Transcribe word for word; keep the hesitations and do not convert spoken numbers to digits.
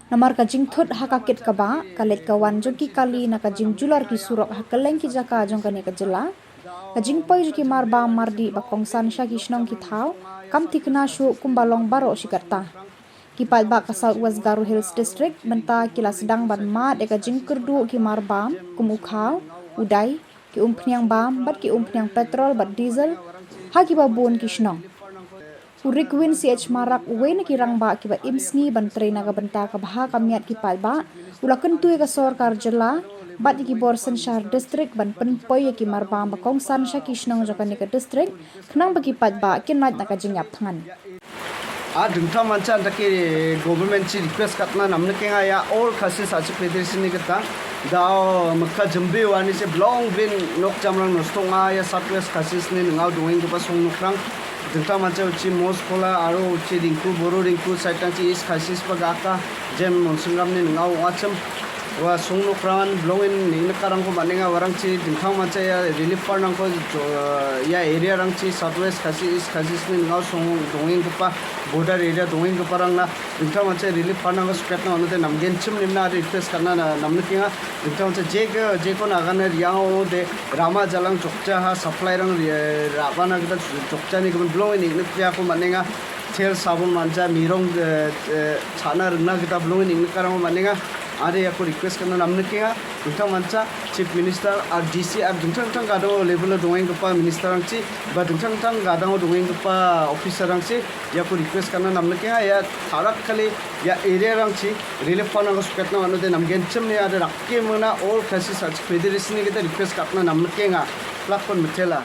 Namar ka jingthut ha ka kit ka bah, ka leit ka wan jong ki kali na ka jingjular ki surok ha kylleng ki jaka jong kane ka jylla, ka jingpoi jong ki marbam mardih ba kongsan sha ki shnong ki thaw kam thikna shuh kumba long baroh shi katta. Ki paidbah ka South West Garo Hills District mynta ki la sdang ban mad ïa ka jingkyrduh ki marbam kum u khaw, u dai, ki umphniang bam bad ki umphniang petrol bad diesel ha kiba bun ki shnong. U Rikwin C H Marak, uwei na ki rangbah kiba im sngi ban trei na ka bynta ka bha ka miat ki paidbah, u la kyntu ïa ka sorkar jylla bad ïa ki bor synshar district ban pynpoi ïa ki marbam ba kongsan sha ki shnong jong kane ka district, khnang ba ki paidbah kin nait na ka jingïap thngan. A dingtang mancha da ki government chi request katna namne kenga ïa All Khasi Sachik Federation ni kata. Da maka jembe wani se blong bin nok jamrang nostong a ïa South West Khasi sni ngau dongeng kepa song nokrang. Dingtang mancha uchi Mos Kola aro uchi Ringku Boro Ringku side tang chi East Khasi pa gaka jem monsungram ni ngau wacham. Wa song nokrang blong in ni nakarang ko manenga warang chi dingtang mancha ïa relief parnang ko jo, ïa area rang chi South West Khasi East Khasi sni ngau song dongeng kepa border area dongeng kepa rang na dingtang mancha relief parnang ko suketna ono te namgen chim nimna request katna namne kenga dingtang mancha je ke je ko nagan riang o de rama jalang chokcha ha supply rang rabana kita chokcha ni kemen blong in ni ko manenga thel sabun mancha mirong chana rengna kita blong in ni karang manenga. Are ïa ko request katna namne kenga dingtang mancha Chief Minister ar D C ar dingtang dingtang gadang level dongeng kepa minister rang chi ba dingtang dingtang gadang dongeng kepa officer rang chi ïa ko request katna namne kenga ïa tharak kali ïa area rang chi relief parnang ko suketna ono te namgen chim ni are rakke mena All Khasi Sachik Federation ni kita request katna namne kenga. Lakon metela.